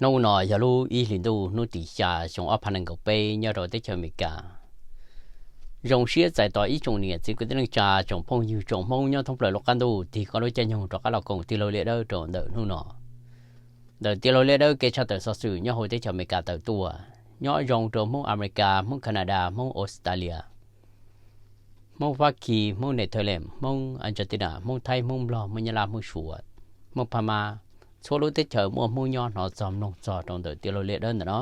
Hnub no yog lub ib hlis ntuj hnub tim xya xyoo ob phav nees nkaum peb nyob rau teb chaws Amelikas. Zoo siab txais tos ib tsoom niam txiv kwv tij neej tsa, tsoom phooj ywg tsoom Hmoob nyob thoob plaws lub qab ntuj tig koj lub caij nyoog rov qab los koom tij laug Liaj Dawb rau ntawm hnub no. Ntawm tij laug Liaj Dawb kev tshaj tawm xov xwm nyob hauv teb chaws Amelikas tawm tuaj, nyob zoo rau Hmoob Amelikas, Hmoob Canada, Hmoob Australia, Hmoob Fab Kis, Hmoob Netherlands, Hmoob Argentina, Hmoob Thaib, Hmoob Nplog, Hmoob Nyab Laj, Hmoob Suav, Hmoob Phab Mab, txhua lub teb chaws muaj Hmoob nyob hnov txog mloog txog rau ntawm tij laug Liaj Dawb ntawm no.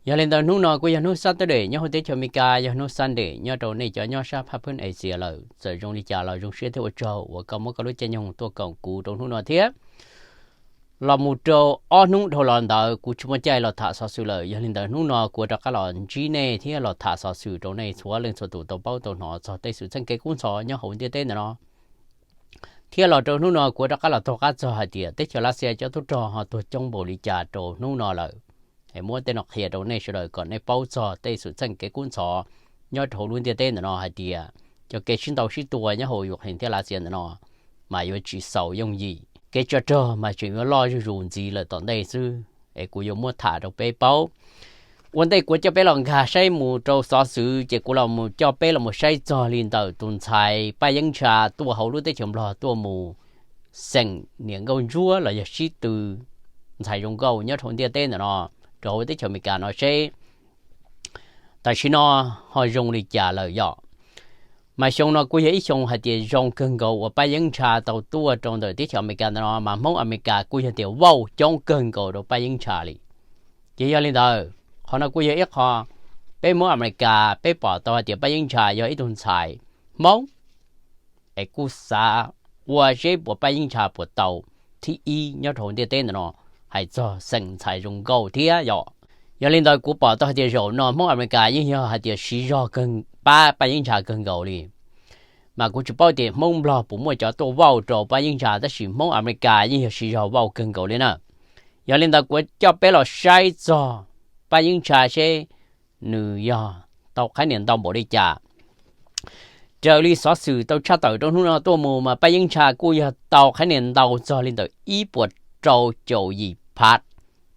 Yog li ntawd hnub no kuj yog hnub Saturday nyob hauv teb chaws Amelikas, yog hnub Sunday nyob rau nej cov nyob sab phab phwb Asia lawm. Txawm zoo li cas los zoo siab thiab ua tsaug uas koj muab koj lub caij nyoog tuaj koom kuv rau hnub no thiab. Los mus rau ob hnub dhau los ntawd kuv tsis muaj caij los tham xov xwm lawm, yog li ntawd hnub no kuv rov qab los ntsib nej thiab los tham xov xwm rau nej txhua leej txhua tus tau paub tau hnov txog tej xwm txheej kev kub ntxhov nyob hauv ntiaj teb ntawm no. Thiab los rau hnub no kuv rov qab los taug qab txog hais tias teb chaws Lav Xias cov tub rog ho tuag coob npaum li cas rau hnub no lawm. Es muab tej no qhia rau nej sawv daws kom nej paub txog tej xwm txheej kev kub ntxhov nyob rau hauv lub ntiaj teb ntawm no hais tias cov kev sib ntaus sib tua nyob hauv Ukraine thiab Lav Xias ntawm no mas yuav tsis xaus yooj yim, kev tsov rog mas tseem yuav loj zuj zus ntxiv lawm tom ntej xwb. Es kuv yuav muab tham rau peb paub. Ua ntej kuv coj peb los nkag saib mus rau xov xwm ces kuv los mus coj peb los mus saib txog li ntawm tus ntxhais Paj Yeeb Ntsha tuaj hauv lub teb chaws Nplog tuaj mus xeem niam nkauj ntsuab los yog sib tw ntxhais zoo nkauj nyob rau ntiaj teb ntawm no, rau hauv teb chaws Amelikas no seb tam sim no ho zoo li cas lawm yom. Mas xyoo no kuj yog ib xyoo hais tias zoo kawg nkaus uas Paj Yeeb Ntsha tau tuaj rau ntawm teb chaws Amelikas ntawm no, mas Hmoob Amelikas kuj yog tias vauj coob kawg nkaus rau Paj Yeeb Ntsha li. Ces yog li ntawd, qhov no kuj yog ib qho peb Hmoob Amelikas peb pom tau hais tias Paj Yeeb Ntsha yog ib tug ntxhais Hmoob, es kuj xav ua seb puas Paj Yeeb Ntsha puas tau thib ib nyob rau hauv ntiaj teb ntawm no hais txog xeem ntxhais zoo nkauj thiab yom. Yog li ntawd kuv pom tau hais tias zaum no Hmoob Amelikas yeej yog hais tias siv zog kawg pab Paj Yeeb Ntsha kawg nkaus li. Mas kuv tsis paub tias Hmoob Nplog puas muaj cov tuaj vauj rau Paj Yeeb Ntsha, tab sis Hmoob Amelikas yeej yog siv zog vauj kawg nkaus li na. Yog li ntawd kuv coj peb los saib txog Paj Yeeb Ntsha seb nws yog tau qhab niam ntau npaum li cas. Raws li xov xwm tau tshaj tawm rau hnub no tuaj mus mas Paj Yeeb Ntsha kuj yog tau qhab niam ntau txog li ntawm ib puas rau caum yim phav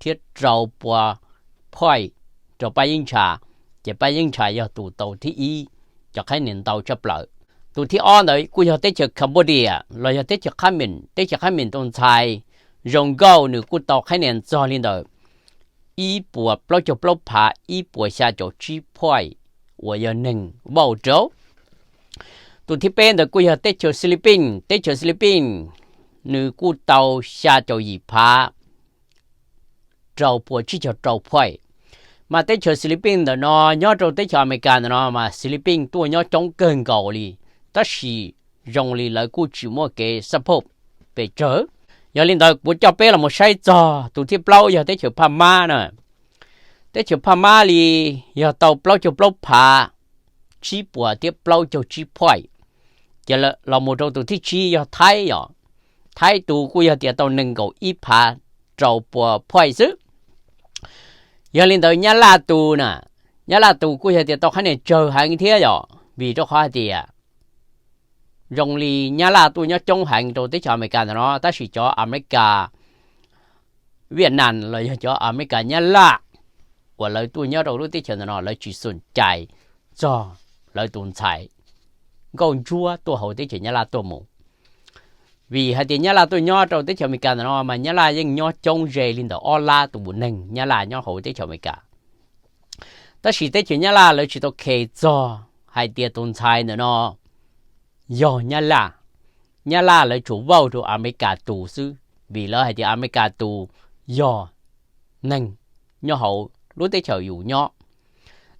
thiab rau pua phaij rau Paj Yeeb Ntsha, ces Paj Yeeb Ntsha yog tus tau thib ib cov qhab niam ntau tshaj plaws. Tus thib ob ntawd kuj yog teb chaws Cambodia los yog teb chaws Qhab Mem, teb chaws Qhab Mem tus ntxhais zoo nkauj nws kuj tau qhab niam txog li ntawm ib puas plaub caug plaub phav ib puas xya caum tsib phaij uas yog neeg vauj rau. Tus thib peb ntawd kuj yog teb chaws Xilipin, teb chaws Xilipin nws kuj tau xya caum yim phav rau pua tsib caug rau phaij. Mas teb chaws Xilipin ntawm no nyob rau teb chaws Amelikas ntawm no mas Xilipin tuaj nyob coob kawg nkaus li, tab sis zoo li lawv kuj tsis muaj kev xab phauj pes tsawg. Yog li ntawd kuv coj peb los mus saib txog tus thib plaub yog teb chaws Phaj Mab na. Teb chaws Phaj Mab li yog tau plaub caug plaub phav tsib puas thiab plaub caug tsib phaij. Ces los mus rau tus thib tsib yog Thaib yom. Thaib tus kuj yog tias tau nees nkaum ib phav rau pua phaij xwb. Yog li ntawd Nyab Laj tus na, Nyab Laj tus kuj yog tias tau qhab niam tsawg heev thiab yom, vim rau qhov hais tias zoo li Nyab Laj tuaj nyob coob heev rau teb chaws Amelikas ntawm no, tab sis cov Amelikas Viaj Nam los yog cov Amelikas Nyab Laj uas lawv tuaj nyob rau lub teb chaws ntawm no lawv tsis xum cais txog lawv tus ntxhais nkauj ntsuab tuaj hauv teb chaws Nyab Laj tuaj mus. Vim hais tias Nyab Laj tuaj nyob rau teb chaws Amelikas ntawm no mas Nyab Laj yeej nyob coob ze li ntawm ob lab tus neeg Nyab Laj nyob hauv teb chaws Amelikas. Tab sis teb chaws Nyab Laj lawv tsis tau khes txog hais tias tus ntxhais ntawm no yog Nyab Laj, Nyab Laj lawv tsuas vauj rau Amelikas tus xwb, vim lawv hais tias Amelikas tus yog neeg nyob hauv lub teb chaws yus nyob.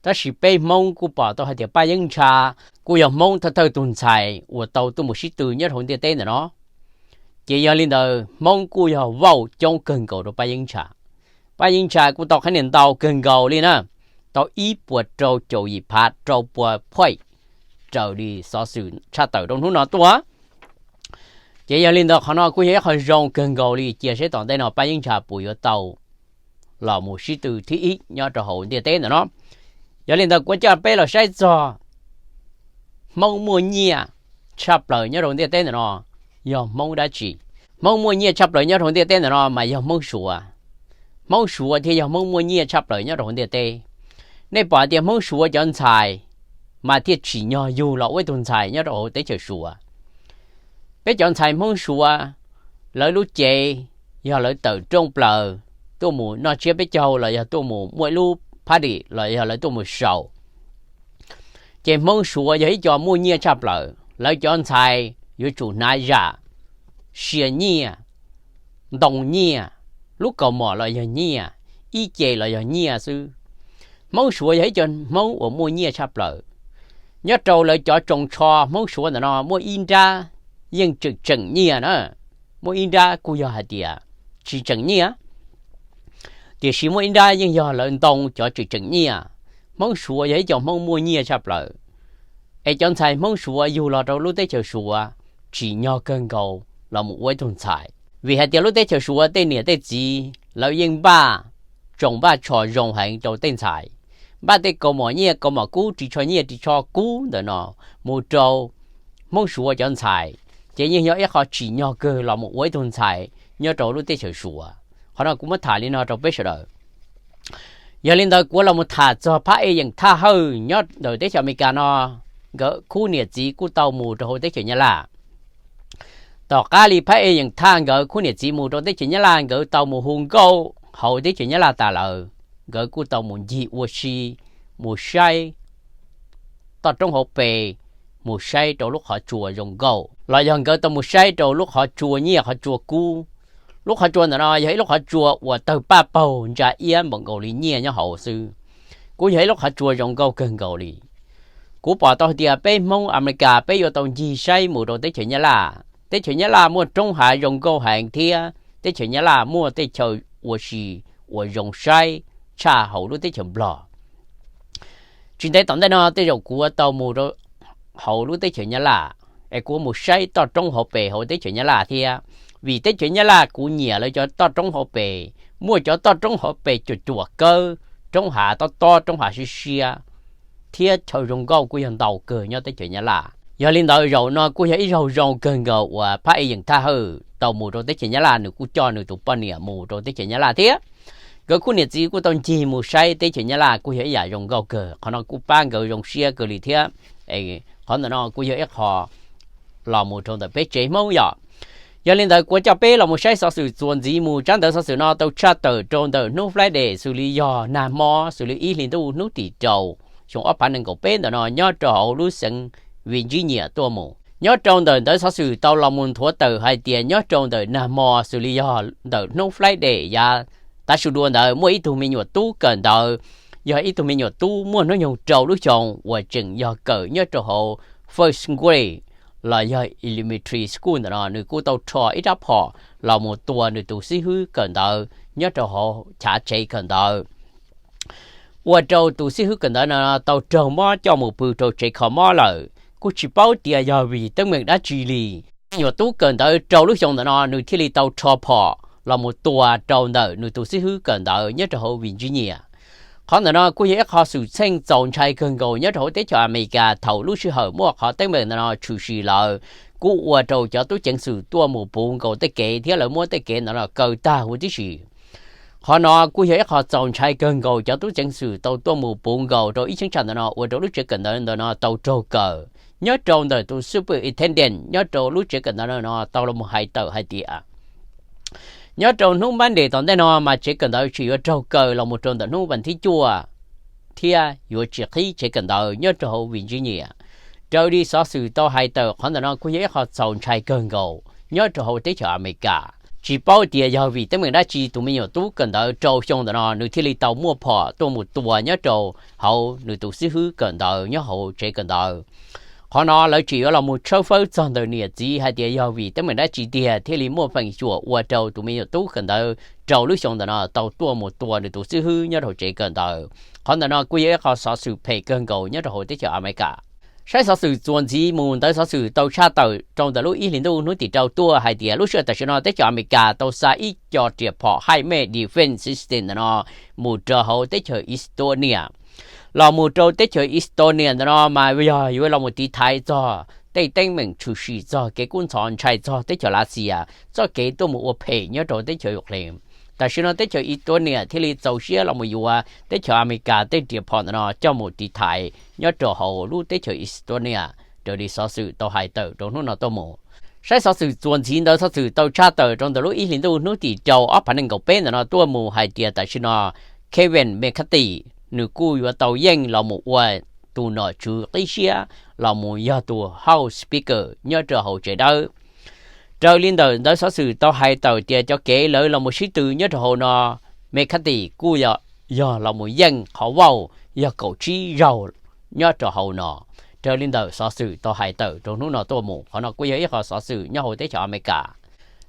Tab sis peb Hmoob kuj pom tau hais tias Paj Yeeb Ntsha kuj yog Hmoob thawj thawj tus ntxhais uas tau tuaj mus sib tw nyob hauv ntiaj teb ntawm no. Ces yog li ntawd Hmoob kuj yog vauj coob kawg nkaus rau Paj Yeeb Ntsha. Paj Yeeb Ntsha kuj tau qhab nias ntau kawg nkaus li na, tau ib puas rau caum yim phav rau puas phuaj raws li xov xwm tshaj tawm rau hnub no tuaj. Ces yog li ntawd qhov no kuj yog ib qho zoo kawg nkaus li, cia seb tom ntej no Paj Yeeb Ntsha puas yuav tau los mus sib tw thib ib nyob rau hauv ntiaj teb ntawm no. Yog li ntawd kuv coj peb los saib txog Hmoob muaj nyiaj tshaj plaws nyob rau ntiaj teb ntawm no yog Hmoob dab tsi? Hmoob muaj nyiaj tshaj plaws nyob rau ntiaj teb ntawm no mas yog Hmoob Suav. Hmoob Suav thiaj yog Hmoob muaj nyiaj tshaj plaws nyob rau hauv ntiaj teb. Nej pom tias Hmoob Suav cov ntxhais mas thiaj tsim nyog yug los ua ib tug ntxhais nyob rau hauv teb chaws Suav. Peb cov ntxhais Hmoob Suav, lawv lub cev yog lawv tawm rooj plaws tuaj mus noj tsiab peb caug los yog tuaj mus muaj ib lub party los yog lawv tuaj mus sau. Ces Hmoob Suav yog ib co muaj nyiaj tshaj plaws, lawv cov ntxhais yuav tsum hnav zam sia nyiaj, ntoo nyiaj, lub kaus mom los yog nyiaj, ib ce los yog nyiaj xwb. Hmoob Suav yog ib co Hmoob uas muaj nyiaj tshaj plaws. Nyob rau lawv cov tsoos tsho Hmoob Suav ntawm no muaj ib nrab yeej tseem tseem nyiaj na, muaj ib nrab kuj yog hais tias tsis tseem nyiaj, tiam sis muaj ib nrab yeej yog lawv ntoo cov tseem tseem nyiaj. Hmoob Suav yog ib co Hmoob muaj nyiaj tshaj plaws, es cov ntxhais Hmoob Suav yug los rau lub teb chaws Suav tsim nyog kawg nkaus los mus ua ib tug ntxhais, vim hais tias lub teb chaws Suav tej niam tej txiv lawv yeej npaj tsoos npaj tsho zoo heev rau tej ntxhais, npaj tej kaus mom nyiaj kaus mom kub, ris tsho nyiaj ris tsho kub ntawm no mus rau Hmoob Suav cov ntxhais, ces yeej yog ib qho tsim nyog kawg los mus ua ib tug ntxhais nyob rau lub teb chaws Suav. Qhov no kuv muab tham li no rau peb sawv daws. Yog li ntawd kuv los mus tham txog phab Eyeem Thaj Hawj nyob ntawm teb chaws Amelikas no, nkawd khub niam txiv kuj tau mus rau hauv teb chaws Nyab Laj. Tom qab li phab Eyeem Thaj nkawd khub niam txiv mus rau teb chaws Nyab Laj, nkawd tau mus hu nkauj hauv teb chaws Nyab Laj tas lawm, nkawd kuj tau mus ncig ua si, mus saib toj roob hauv pes, mus saib rau lub qhov tsua zoo nkauj, los yog nkawd tau mus saib rau lub qhov tsua nyiaj qhov tsua kub. Lub qhov tsua ntawm no yog ib lub qhov tsua uas tawg paj paug ntsa iab npaum nkaus li nyiaj nyob hauv xwb. Kuj yog ib lub qhov tsua zoo nkauj kawg nkaus li. Kuv pom tau hais tias peb Hmoob Amelikas peb yuav tau ncig saib mus rau teb chaws Nyab Laj. Teb chaws Nyab Laj muaj roob hav zoo nkauj heev thiab teb chaws Nyab Laj muaj tej chaw ua si uas zoo saib tshaj hauv lub teb chaws Nplog. Tsis ntev tom ntej no tej zaum kuv tau mus rau hauv lub teb chaws Nyab Laj, es kuv mus saib toj roob hauv pes hauv teb chaws Nyab Laj thiab, vim teb chaws Nyab Laj kuv nyiam lawv cov toj roob hauv pes, muaj cov toj roob hauv pes cuam cuam kawb, roob hav tob tob, roob hav siab siab, thiab chaw zoo nkauj kuj yog ntau kawg nyob teb chaws Nyab Laj. Yog li ntawd zaum no kuj yog ib zaug zoo kawg nkaus uas phab Eyeem Thaj Hawj tau mus rau teb chaws Nyab Laj, nws kuj coj nws tus poj niam mus rau teb chaws Nyab Laj thiab. Nkawd khub niam txiv kuj tau ncig mus saib teb chaws Nyab Laj, kuj yog ib yam zoo nkauj kawg. Qhov no kuj pab nkawd zoo siab kawg li thiab. Qhov ntawm no kuj yog ib qho los mus rau ntawm peb tsev Hmoob yom. Yog li ntawd kuv coj peb los mus saib xov xwm txuas ntxiv mus. Tsab ntawv xov xwm no tau tshaj tawm rau ntawm hnub Friday xws li yog nag hmo xws li ib hlis ntuj hnub tim rau xyoo ob phav nees nkaum peb ntawm no nyob rau hauv lub xeev Virginia tuaj mus. Nyob rau ntawm ntawv xov xwm tau los mus nthuav tawm hais tias nyob rau ntawm nag hmo xws li yog ntawm hnub Friday yav tav su dua ntawd muaj ib tug me nyuam tub kawm ntawv, yog ib tug me nyuam tub muaj hnub nyoog rau lub xyoo uas tseem yog kawm nyob rau hauv first grade los yog elementary school ntawm no, nws kuj tau rho ib rab phom los mus tua nws tus xib hwb kawm ntawv nyob rau hauv chav tsev kawm ntawv, ua rau tus xib hwb kawm ntawv no tau raug mob coj mus pw rau tsev kho mob lawm. Kuj tsis paub tias yog vim teeb meem dab tsi li, me nyuam tub kawm ntawv rau lub xyoo ntawm no nws thiaj li tau rho phom los mus tua rau ntawm nws tus xib hwb kawm ntawv nyob rau hauv Virginia. Qhov ntawm no kuj yog ib qho xwm txheej txaus ntshai kawg nkaus nyob rau hauv teb chaws Amelikas thaum lub sij hawm muaj qhov teeb meem ntawm no tshwm sim lawm, kuj ua rau cov tub ceev xwm tuaj mus puv nkaus tej kev thiab lawv muab tej kev ntawm no kaw tag huv tib si. Qhov no kuj yog ib qho txaus ntshai kawg nkaus, cov tub ceev xwm tau tuaj mus puv nkaus rau ib cheeb tsam ntawm no ua rau lub tsev kawm ntawv ntawm no tau raug kaw. Nyob rau ntawm tus superintendent nyob rau lub tsev kawm ntawv ntawm no tau los mus hais tawm hais tias nyob rau hnub Monday tom ntej no mas tsev kawm ntawv tsis yuav raug kaw los mus rau ntawm hnub vas thib cuaj, thiab yuav tsis qhib tsev kawm ntawv nyob rau hauv Virginia. Raws li xov xwm tau hais tawm, qhov ntawm no kuj yog ib qho txaus ntshai kawg nkaus nyob rau hauv teb chaws Amelikas. Tsis paub tias yog vim teeb meem dab tsi tus me nyuam tub kawm ntawv rau xyoo ntawm no nws thiaj li tau muaj phom tuaj mus tua nyob rau hauv nws tus xib hwb kawm ntawv nyob hauv tsev kawm ntawv. Qhov no lawv tseem yuav los mus tshawb fawb txog ntawm niam txiv hais tias yog vim teeb meem dab tsi tiag thiaj li muaj feem xyuam ua rau tus me nyuam tub kawm ntawv rau lub xyoo ntawm no tau tuaj mus tua nws tus xib hwb nyob rau hauv tsev kawm ntawv. Qhov ntawm no kuj yog ib qho xov xwm phem kawg nkaus nyob rau hauv teb chaws Amelikas. Saib xov xwm txuas ntxiv mus, ntawv xov xwm tau tshaj tawm rau ntawm lub ib hlis ntuj hnub tim rau tuaj hais tias lub sij hawm tam sim no teb chaws Amelikas tau xa ib co riam phom high mach defense system ntawm no mus rau hauv teb chaws Estonia. Los mus rau teb chaws Estonia ntawm no mas yog yuav los mus tiv thaiv txog tej teeb meem tshwm sim txog kev kub ntxhov ntshai txog teb chaws Lav Xias txoj kev tuaj mus ua phem nyob rau teb chaws Ukraine. Tam sim no teb chaws Estonia thiaj li txaus siab los mus yuav teb chaws Amelikas tej riam phom ntawm no coj mus tiv thaiv nyob rau hauv lub teb chaws Estonia, raws li xov xwm tau hais tawm rau hnub no tuaj mus. Saib xov xwm txuas ntxiv, ntawv xov xwm tau tshaj tawm rau ntawm lub ib hlis ntuj hnub tim rau ob phav nees nkaum peb ntawm no tuaj mus hais tias tam sim no Kevin McCarthy nws kuj yuav tau yeej los mus ua tus nom tswv qib siab los mus yog tus House Speaker nyob rau hauv tsev dawb. Raws li ntawm ntawv xov xwm tau hais tawm tias cov kev lawv los mus sib tw nyob rau hauv no, McCarthy kuj yog los mus yeej qhov vauj yog kaum tsib zaug nyob rau hauv no. Raws li ntawm xov xwm tau hais tawm rau hnub no tuaj mus, qhov no kuj yog ib qho xov xwm nyob hauv teb chaws Amelikas.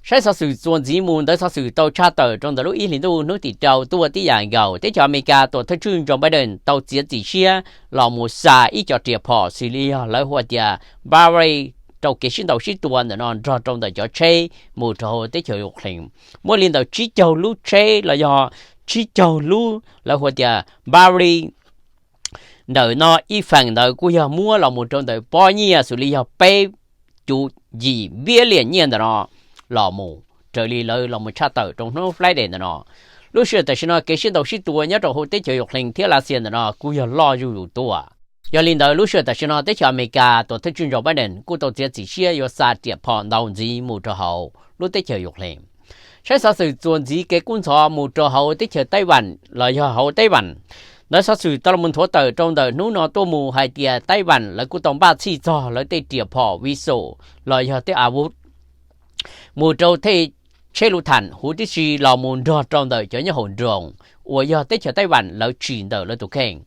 Saib xov xwm txuas ntxiv mus, ntawv xov xwm tau tshaj tawm rau ntawm lub ib hlis ntuj hnub tim rau tuaj tib yam nkaus, teb chaws Amelikas tuam thawj tswj Joe Biden tau txiav txim siab los mus xa ib co riam phom xws li yog lawv hu tias Bradley rau kev sib ntaus sib tua ntawm no nrog rau ntawm cov tsheb mus rau hauv teb chaws Ukraine. Muaj li ntawm tsib caug lub tsheb los yog tsib caug lub lawv hu tias Bradley ntawm no ib feem ntawd kuj yog muab los mus rau ntawm pob nyiaj xws li yog peb cuv yim billion nyiaj ntawm no los mus raws li lawv los mus tshaj tawm rau hnub Friday ntawm no. Lub sij hawm tam sim no kev sib ntaus sib tua nyob rau hauv teb chaws Ukraine thiab Lav Xias ntawm no kuj yog loj zuj zus tuaj. Yog li ntawd lub sij hawm tam sim no teb chaws Amelikas tuam thawj tswj Joe Biden kuj tau txiav txim siab yuav xa riam phom ntau ntxiv mus rau hauv lub teb chaws Ukraine. Saib xov xwm txuas ntxiv, kev kub ntxhov mus rau hauv teb chaws Taiwan los yog hauv Taiwan. Ntawv xov xwm tau los nthuav tawm rau ntawm hnub no tuaj mus hais tias Taiwan lawv kuj tau npaj txhij txog lawv tej riam phom missile los yog tej a vuv mus rau tej tsheb luv tham huv tib si los mus nrog rau ntawm cov nyob hauv drone uas yog teb chaws Taiwan lawv tsim ntawm lawv tus kheej.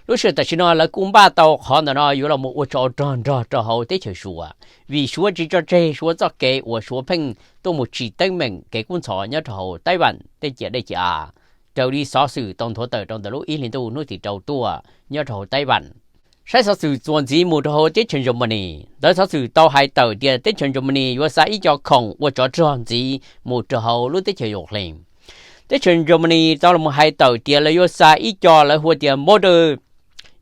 Lub sij hawm tam sim no lawv kuj npaj tau qhov ntawm no yuav los mus ua tsov rog nrog rau hauv teb chaws Suav, vim Suav tsis tso tseg Suav txoj kev uas Suav pheej tuaj mus tsim teeb meem kev kub ntxhov nyob rau hauv Taiwan tej ciam dej ciam av. Raws li xov xwm tau nthuav tawm rau ntawm lub ib hlis ntuj hnub tim rau tuaj nyob rau hauv Taiwan. Saib xov xwm txuas ntxiv mus rau hauv teb chaws Germany, ntawv xov xwm tau hais tawm tias teb chaws Germany yuav xa ib co khoom ua tsov rog ntxiv mus rau hauv lub teb chaws Ukraine. Teb chaws Germany tau los hais tawm tias lawv yuav xa ib co lawv hu tias mortar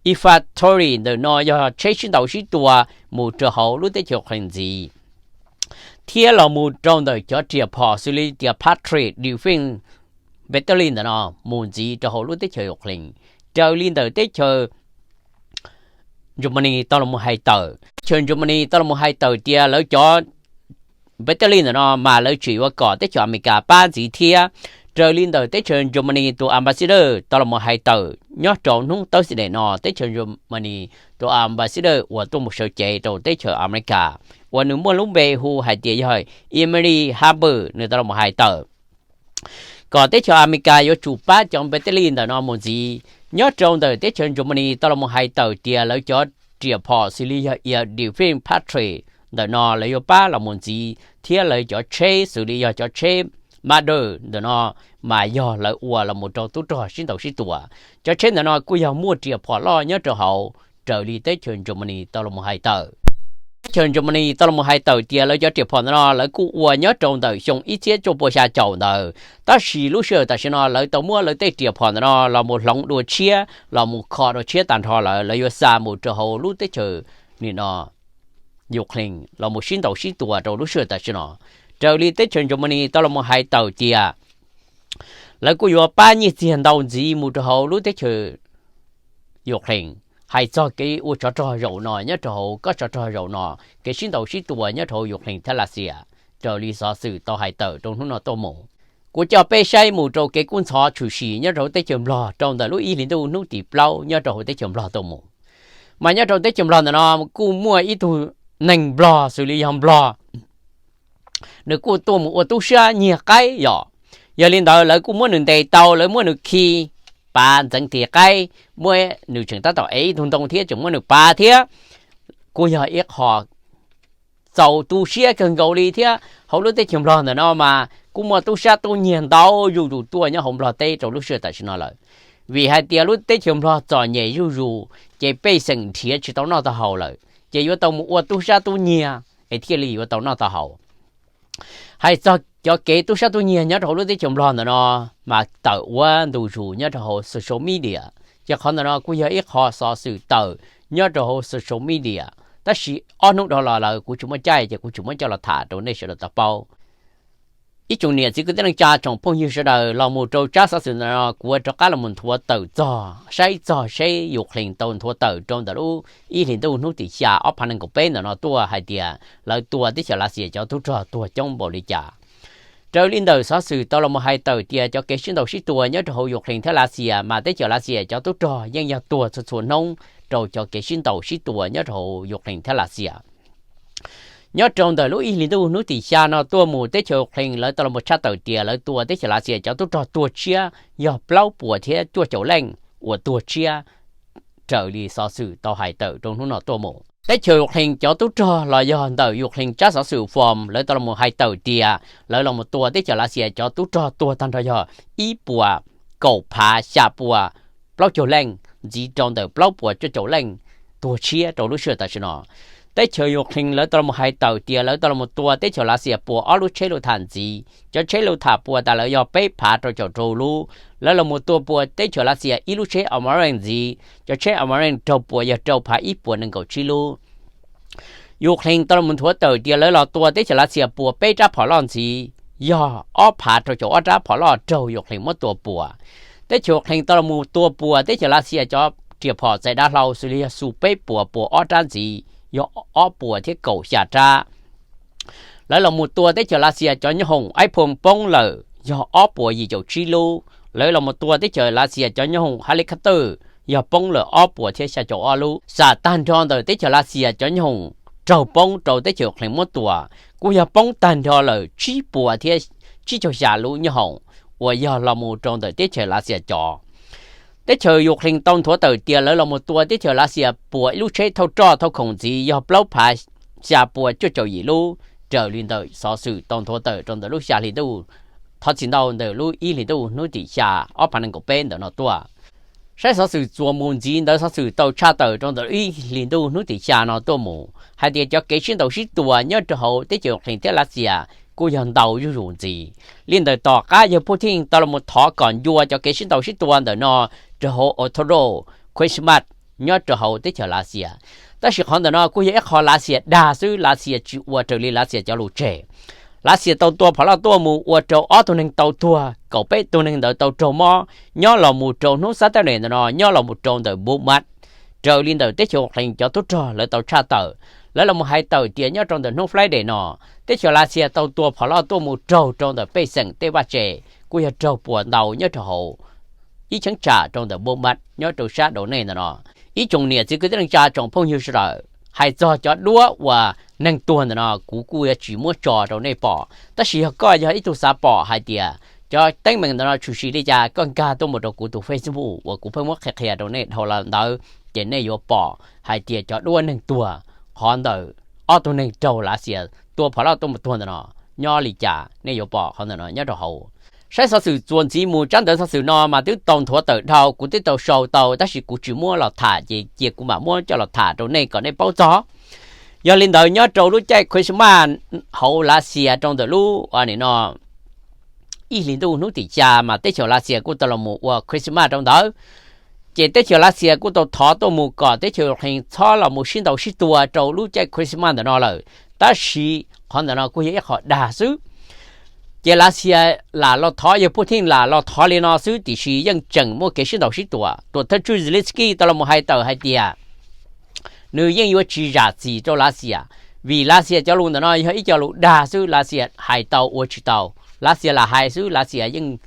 infantry ntawm no yog tsheb sib ntaus sib tua mus rau hauv lub teb chaws Ukraine ntxiv, thiab los mus rau ntawm cov riam phom xws li tias Patriot defense battalion ntawm no mus ntxiv rau hauv lub teb chaws Ukraine. Raws li ntawm teb chaws Germany tau los hais tawm, teb chaws Germany tau los hais tawm tias lawv cov battalion ntawm no mas lawv tseem yuav kom teb chaws Amelikas pab ntxiv thiab. Raws li ntawm teb chaws Germany tus ambassador tau los hais tawm nyob rau hnub Thursday no, teb chaws Germany tus ambassador uas tuaj mus sawv cev rau teb chaws Amelikas uas nws muaj lub npe hu hais tias yog Emily Harper nws tau los hais tawm kom teb chaws Amelikas yuav tsum pab cov battalion ntawm no mus ntxiv. Nyob rau ntawm teb chaws Germany tau los hais tawm tias lawv cov riam phom xws li yog air defense Patriot ntawm no lawv yuav pab los mus ntxiv thiab lawv cov tsheb xws li yog cov tsheb Marder ntawm no mas yog lawv ua los mus rau tub rog sib ntaus sib tua. Cov tsheb ntawm no kuj yog muaj riam phom loj nyob rau hauv, raws li teb chaws Germany tau los hais tawm. Teb chaws Germany tau los hais tawm tias lawv cov riam phom ntawm no lawv kuj ua nyob rau ntawm xyoo ib txhiab cuaj pua xya caum ntawd, tab sis lub sij hawm tam sim no lawv tau muab lawv tej riam phom ntawm no los mus hloov dua tshiab los mus kho dua tshiab tag nrho lawm, lawv yuav xa mus rau hauv lub teb chaws nim no Ukraine los mus sib ntaus sib tua rau lub sij hawm tam sim no. Raws li teb chaws Germany tau los hais tawm tias lawv kuj yuav pab nyiaj txiag ntau ntxiv mus rau hauv lub teb chaws Ukraine. Hais txog kev ua tsov rog zaum no nyob rau hauv kob tsov rog zaum no, kev sib ntaus sib tua nyob rau hauv Ukraine thiab Lav Xias, raws li xov xwm tau hais tawm rau hnub no tuaj mus. Kuv coj peb saib mus rau kev kub ntxhov tshwm sim nyob rau teb chaws Nplog rau ntawm lub ib hlis ntuj hnub tim plaub nyob rau hauv teb chaws Nplog tuaj mus. Mas nyob rau teb chaws Nplog ntawm no kuj muaj ib tug neeg Nplog xws li yog Nplog nws kuj tuaj mus ua tub sab nyiag qaib yom. Yog li ntawd lawv kuj muab nws ntes tau, lawv muab nws khi pav ntxeev tis qaib, muab nws tseem tab tom ev ib tug ntoo thiab tseem muab nws pav thiab. kuj yog ib qho txaus tu siab kawg nkaus li thiab. Hauv lub teb chaws Nplog ntawm no mas kuj muaj tub sab tub nyiag ntau zuj zus tuaj nyob hauv Nplog teb rau lub sij hawm tam sim no lawm. Vim hais tias lub teb chaws Nplog txom nyem zuj zus, ces pej xeem nrhiav tsis tau noj tau haus lawm, ces yuav tau mus ua tub sab tub nyiag es thiaj li yuav tau noj tau haus. Hais txog cov kev tub sab tub nyiag nyob rau hauv lub teb chaws Nplog ntawm no mas tawm ua ntu zus nyob rau hauv social media, ces qhov ntawm no kuj yog ib qho xov xwm tawm nyob rau hauv social media. Tab sis ob hnub dhau los lawm kuv tsis muaj caij ces kuv tsis muab coj los tham rau nej sawv daws tau paub. Ib tsoom niam txiv kwv tij neej tsa tsoom phooj ywg sawv daws, los mus rau tsab xov xwm ntawm no kuv ua rov qab los mus nthuav tawm txog saib txog seb Ukraine tau nthuav tawm rau ntawm lub ib hlis ntuj hnub tim xya ob phav nees nkaum peb ntawm no tuaj hais tias lawv tua teb chaws Lav Xias cov tub rog tuag coob npaum li cas. Raws li ntawm xov xwm tau los mus hais tawm tias cov kev sib ntaus sib tua nyob rau hauv Ukraine thiab Lav Xias mas teb chaws Lav Xias cov tub rog yeej yog tuag txhua txhua hnub rau cov kev sib ntaus sib tua nyob rau hauv Ukraine thiab Lav Xias. Nyob rau ntawm lub ib hlis ntuj hnub tim xya no tuaj mus teb chaws Ukraine lawv tau los mus tshaj tawm tias lawv tua teb chaws Lav Xias cov tub rog tuag tshiab yog plaub puas thiab cuaj caum leej uas tuag tshiab raws li xov xwm tau hais tawm rau hnub no tuaj mus. Teb chaws Ukraine cov tub rog los yog ntawm Ukraine tsab xov xwm Forbes lawv tau los mus hais tawm tias lawv los mus tua teb chaws Lav Xias cov tub rog tuag tag nrho yog ib puas kaum phav xya puas plaub caug leej, ntxiv rau ntawm plaub puas cuaj caum leej tuag tshiab rau lub sij hawm tam sim no. Teb chaws Ukraine lawv tau los mus hais tawm tias lawv tau los mus tua teb chaws Lav Xias puas ob lub tsheb luj tham ntxiv, cov tsheb luj tham puas tas lawv yog peb phav rau caum rau lub, lawv los mus tua puas teb chaws Lav Xias ib lub tsheb Amarant ntxiv, cov tsheb Amarant raug puas yog rau phav ib puas nees nkaum tsib lub. Ukraine tau los mus nthuav tawm tias lawv los tua teb chaws Lav Xias puas peb rab phom loj ntxiv, yog ob phav rau caum ob rab phom loj raug Ukraine muab tua puas. Teb chaws Ukraine tau los mus tua puas teb chaws Lav Xias cov riam phom txais dav hlau xws li yog Su peb puas puas ob rab ntxiv, yog ob puas thiab kaum xya rab. Lawv los mus tua teb chaws Lav Xias cov nyoob hoom iPhone poob lawm yog ob puas yim caum tsib lub. Lawv los mus tua teb chaws Lav Xias cov nyoob hoom helicopter yog poob lawm ob puas thiab xya caum ob lub. Xam tag nrho ntawm teb chaws Lav Xias cov nyoob hoom raug poob rau teb chaws Ukraine muab tua kuj yog poob tag nrho lawm tsib puas thiab tsib caug xya lub nyoob hoom uas yog los mus rau ntawm teb chaws Lav Xias cov. Teb chaws Ukraine tau nthuav tawm tias lawv los mus tua teb chaws Lav Xias puas ib lub tsheb thauj roj thauj khoom ntxiv yog plaub phav xya puas cuaj caum yim lub, raws li ntawm xov xwm tau nthuav tawm rau ntawm lub xya hli ntuj, thov txim ntau, ntawm lub ib hlis ntuj hnub tim xya ob phav nees nkaum peb ntawm no tuaj. Saib xov xwm txuas mus ntxiv ntawd xov xwm tau tshaj tawm rau ntawm ib hlis ntuj hnub tim xya no tuaj mus hais tias cov kev sib ntaus sib tua nyob rau hauv teb chaws Ukraine thiab Lav Xias kuj yog ntau zuj zus ntxiv. Li ntawm tom qab yawg Putin tau los thov kom ncua cov kev sib ntaus sib tua ntawm no rau hauv October, Christmas nyob rau hauv teb chaws Lav Xias. Tab sis qhov ntawm no kuj yog ib qho Lav Xias dag xwb, Lav Xias tsis ua raws li Lav Xias cov lus tseg. Lav Xias tau tua phom loj tuaj mus ua rau ob tug neeg tau tuag, kaum peb tug neeg ntawd tau raug mob nyob los mus rau hnub Saturday ntawm no nyob los mus rau ntawm Bakhmut. Raws li ntawm teb chaws Ukraine cov tub rog lawv tau tshaj tawm, lawv los mus hais tawm tias nyob rau ntawm hnub Friday no, teb chaws Lav Xias tau tua phom loj tuaj mus raug rau ntawm pej xeem tej vaj tse, kuj yog raug puas ntau nyob rau hauv ib cheeb tsam rau ntawm Bakhmut nyob rau sab Donetsk ntawm no. Ib tsoom niam txiv kwv tij neej tsa tsoom phooj ywg sawv daws, hais txog cov duab uas neeg tuag ntawm no kuv kuj yuav tsis muab tso rau nej pom, tab sis yog koj yog ib tug xav pom hais tias cov teeb meem ntawm no tshwm sim li cas koj nkag tuaj mus rau kuv tus Facebook uas kuv pheej muab qhia qhia rau nej dhau los ntawd, ces nej yuav pom hais tias cov duab neeg tuag qhov ntawm ob tug neeg raug Lav Xias tua phom loj tuaj mus tuag ntawm no nyob li cas, nej yuav pom qhov ntawm no nyob rau hauv. Saib xov xwm txuas ntxiv mus, tsab ntawv xov xwm no mas twb tau nthuav tawm dhau, kuv twb tau sau tau tab sis kuv tsis muab los tham ces cia kuv mam muab coj los tham rau nej kom nej paub txog. Yog li ntawd nyob rau lub caij Christmas hauv Lav Xias rau ntawm lub nim no ib hlis ntuj hnub tim xya mas teb chaws Lav Xias kuj tau los mus ua Christmas rau ntawd. Ces teb chaws Lav Xias kuj tau thov tuaj mus kom teb chaws Ukraine txhob los mus sib ntaus sib tua rau lub caij Christmas ntawm no lawm, tab sis qhov ntawm no kuj yog ib qho dag xwb. Ces Lav Xias lam los thov, yawg Putin lam los thov li no xwb, tiam sis yeej tseem muaj kev sib ntaus sib tua. Tuam thawj tswj Zelensky tau los mus hais tawm hais tias nws yeej yuav tsis zam txim rau Lav Xias, vim Lav Xias cov lus ntawm no yog ib co lus dag xwb, Lav Xias hais tau ua tsis tau. Lav Xias lam hais xwb, Lav Xias yeej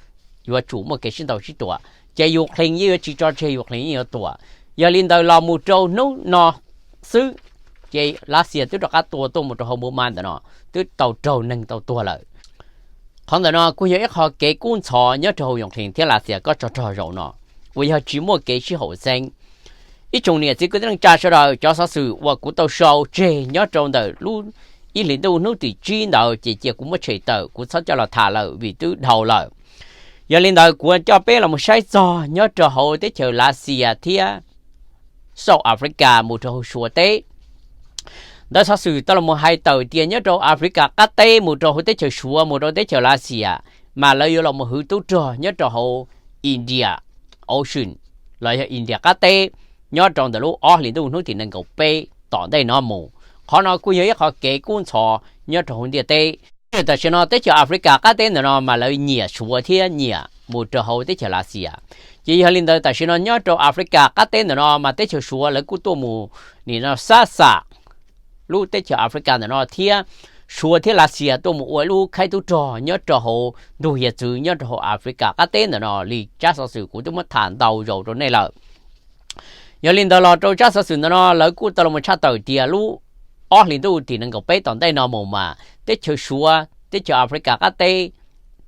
yuav tsum muaj kev sib ntaus sib tua, ces Ukraine yeej yuav tsis tso tseg, Ukraine yeej yuav tua. Yog li ntawd los mus rau hnub no xwb, ces Lav Xias twb rov qab tua tuaj mus rau hauv Bakhmut ntawm no, twb tau raug neeg tau tuag lawm. Qhov ntawm no kuj yog ib qho kev kub ntxhov nyob rau hauv Ukraine thiab Lav Xias kob tsov rog zaum no, uas yog tsis muaj kev sib haum xeeb. Ib tsoom niam txiv kwv tij neej tsa sawv daws, cov xov xwm uas kuv tau sau tseg nyob rau ntawm lub ib hlis ntuj hnub tim tsib ntawd ces cia kuv muab tshem tawm, kuv txhob coj los tham lawm vim twb dhau lawm. Yog li ntawd kuv coj peb los mus saib txog nyob rau hauv teb chaws Lav Xias thiab South Africa mus rau hauv Suav teb. Ntawv xov xwm tau los mus hais tawm tias nyob rau Africa qab teb mus rau hauv teb chaws Suav mus rau teb chaws Lav Xias, mas lawv yuav los mus hwv tub rog nyob rau hauv India Ocean los yog India qab teb nyob rau ntawm lub ob hlis ntuj hnub tim nees nkaum peb tom ntej no mus. Qhov no kuj yog ib qhov kev kub ntxhov nyob rau hauv ntiaj teb. Tam sim no teb chaws Africa qab teb ntawm no mas lawv nyiam Suav thiab nyiam mus rau hauv teb chaws Lav Xias. Ces yog li ntawd tam sim no nyob rau Africa qab teb ntawm no mas teb chaws Suav lawv kuj tuaj mus nim no xab xam lub teb chaws Africa ntawm no thiab Suav thiab Lav Xias tuaj mus ua lub khaib tub rog nyob rau hauv ntug hiav txwv nyob rau hauv Africa qab teb ntawm no li tsab xov xwm kuv twb muab tham ntau zaus rau nej lawm. Yog li ntawd los rau tsab xov xwm ntawm no lawv kuj tau los mus tshaj tawm tias lub ob hlis ntuj tim nees nkaum peb tom ntej no mus mas teb chaws Suav, teb chaws Africa qab teb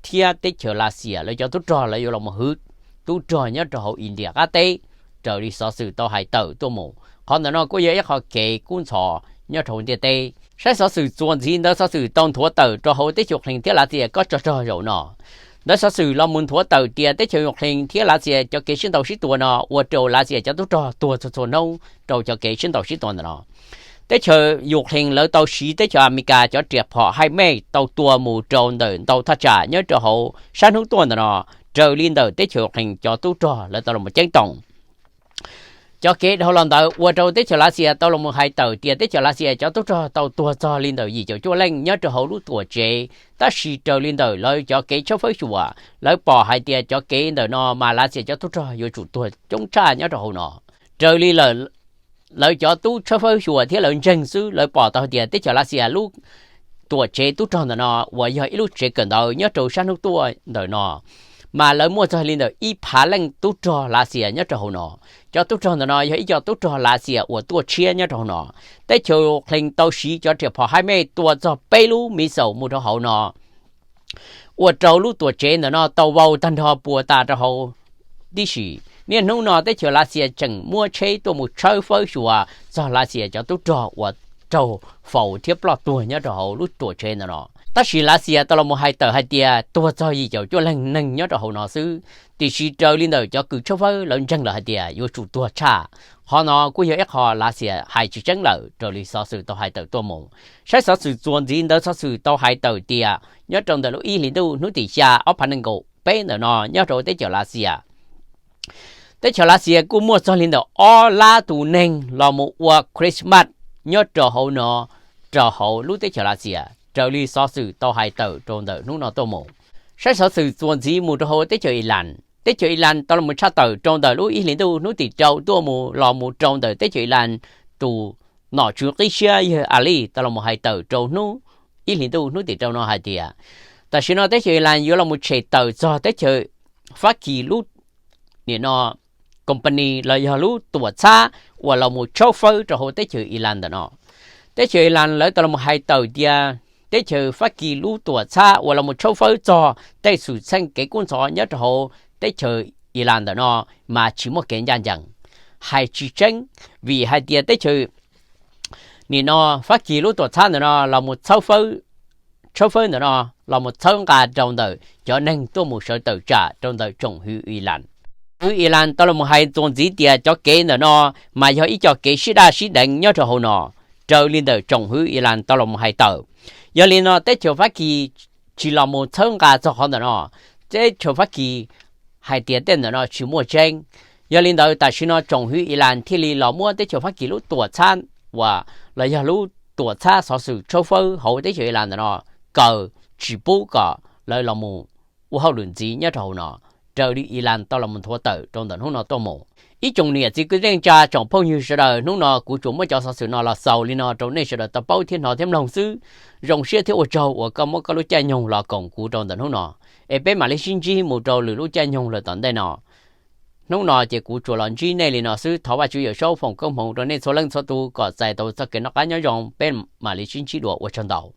thiab teb chaws Lav Xias lawv cov tub rog lawv yuav los mus hwv tub rog nyob rau hauv India qab teb raws li xov xwm tau hais tawm tuaj mus. Qhov ntawm no kuj yog ib qho kev kub ntxhov nyob rau hauv ntiaj teb. Saib xov xwm txuas ntxiv ntawv xov xwm tau nthuav tawm rau hauv teb chaws Ukraine thiab Lav Xias kob tsov rog zaum no. Ntawv xov xwm los mus nthuav tawm tias teb chaws Ukraine thiab Lav Xias cov kev sib ntaus sib tua no ua rau Lav Xias cov tub rog tuag txhua txhua hnub rau cov kev sib ntaus sib tua ntawm no. Teb chaws Ukraine lawv tau siv teb chaws Amelikas cov riam phom hais mej tau tua mus rau ntawm ntau thaj tsam nyob rau hauv sab hnub tuaj ntawm no, raws li ntawm teb chaws Ukraine cov tub rog lawv tau los mus ceeb toom. Cov kev dhau los ntawd ua rau teb chaws Lav Xias tau los mus hais tawm tias teb chaws Lav Xias cov tub rog tau tuag txog li ntawm yim caum cuaj leej nyob rau hauv lub tuam tsev, tab sis raws li ntawm lawv cov kev tshawb fawb xyuas lawv pom hais tias cov kev ntawm no mas Lav Xias cov tub rog yuav tsum tuag coob tshaj nyob rau hauv no. Raws li lawv cov tub tshawb fawb xyuas thiab lawv ntseeg xwb lawv pom tau hais tias teb chaws Lav Xias lub tuam tsev tub rog ntawm no uas yog ib lub tsev kawm ntawv nyob rau sab hnub tuaj ntawm no mas lawv muaj txog li ntawm ib phav leej tub rog Lav Xias nyob rau hauv no. Cov tub rog ntawm no yog ib co tub rog Lav Xias uas tuaj tshiab nyob rau hauv no. Teb chaws Ukraine tau siv cov riam phom hais mej tua txog peb lub missile mus rau hauv no ua rau lub tuam tsev ntawm no tau vau tag nrho puas tas rau hauv tib si. Niaj hnub no teb chaws Lav Xias tseem muab tsheb tuaj mus tshawb fawb xyuas txog Lav Xias cov tub rog uas raug faus thiab ploj tuag nyob rau hauv lub tuam tsev ntawm no. Tab sis Lav Xias tau los mus hais tawm hais tias tuag txog yim caum cuaj leeg neeg nyob rau hauv no xwb, tiam sis raws li ntawm cov kws tshawb fawb lawv ntseeg lawm hais tias yuav tsum tuag tshaj. Qhov no kuj yog ib qho Lav Xias hais tsis tseeb lawm raws li xov xwm tau hais tawm tuaj mus. Saib xov xwm txuas ntxiv ntawv xov xwm tau hais tawm tias nyob rau ntawm lub ib hlis ntuj hnub tim xya ob phav nees nkaum peb ntawm no nyob rau teb chaws Lav Xias, teb chaws Lav Xias kuj muaj txog li ntawm ob lab tus neeg los mus ua Christmas nyob rau hauv no, rau hauv lub teb chaws Lav Xias raws li xov xwm tau hais tawm rau ntawm hnub no tuaj mus. Saib xov xwm txuas ntxiv mus rau hauv teb chaws Ilas. Teb chaws Ilas tau los mus tshaj tawm rau ntawm lub ib hlis ntuj hnub tim rau tuaj mus los mus rau ntawm teb chaws Ilas tus nom tswv qib siab yawg Alij tau los mus hais tawm rau hnub ib hlis ntuj hnub tim rau no hais tias tam sim no teb chaws Ilas yuav los mus tshem tawm txog teb chaws Fab Kis lub nim no company los yog lub tuam txhab uas los mus tshawb fawb rau hauv teb chaws Ilas ntawm no. Teb chaws Ilas lawv tau los mus hais tawm tias teb chaws Fab Kis lub tuam txhab uas los mus tshawb fawb txog tej xwm txheej kev kub ntxhov nyob rau hauv teb chaws Ilas ntawm no mas tsis muaj kev ncaj ncees, hais tsis tseeb, vim hais tias teb chaws nim no Fab Kis lub tuam txhab ntawm no los mus tshawb fawb, tshawb fawb ntawm no los mus txhawb nqa rau ntawm cov neeg tuaj mus sawv tawm tsam rau ntawm tsoom hwv Ilas. Hwv Ilas tau los mus hais txuas ntxiv tias cov kev ntawm no mas yog ib co kev sib daj sib deev nyob rau hauv no, raws li ntawm tsoom hwv Ilas tau los mus hais tawm. Yog li no teb chaws Fab Kis tsis los mus txhawb nqa txog qhov ntawm no, teb chaws Fab Kis hais tias tej ntawm no tsis muaj tseeb. Yog li ntawd tam sim no tsoom hwv Ilas thiaj li los muab teb chaws Fab Kis lub tuam txhab uas los yog lub tuam txhab xov xwm tshawb fawb hauv teb chaws Ilas ntawm no kaw tsis pub kom lawv los mus ua hauj lwm ntxiv nyob rau hauv no, raws li Ilas tau los mus nthuav tawm rau ntawm hnub no tuaj mus. Ib tsoom niam txiv kwv tij neej tsa tsoom phooj ywg sawv daws, hnub no kuv tsuas muab cov xov xwm no los xaus li no rau nej sawv daws tau paub thiab hnov thiab mloog xwb. Zoo siab thiab ua tsaug uas koj muab koj lub caij nyoog los koom kuv rau ntawm hnub no, es peb mam li sib ntsib mus rau lwm lub caij nyoog lawm tom ntej no. Hnub no ces kuv tsuas los ntsib nej li no xwb, thov Vajtswv Yawm Saub foom koob hmoov rau nej txhua leej txhua tus kom txais tau txoj kev noj qab nyob zoo, peb mam li sib ntsib dua, ua tsaug ntau.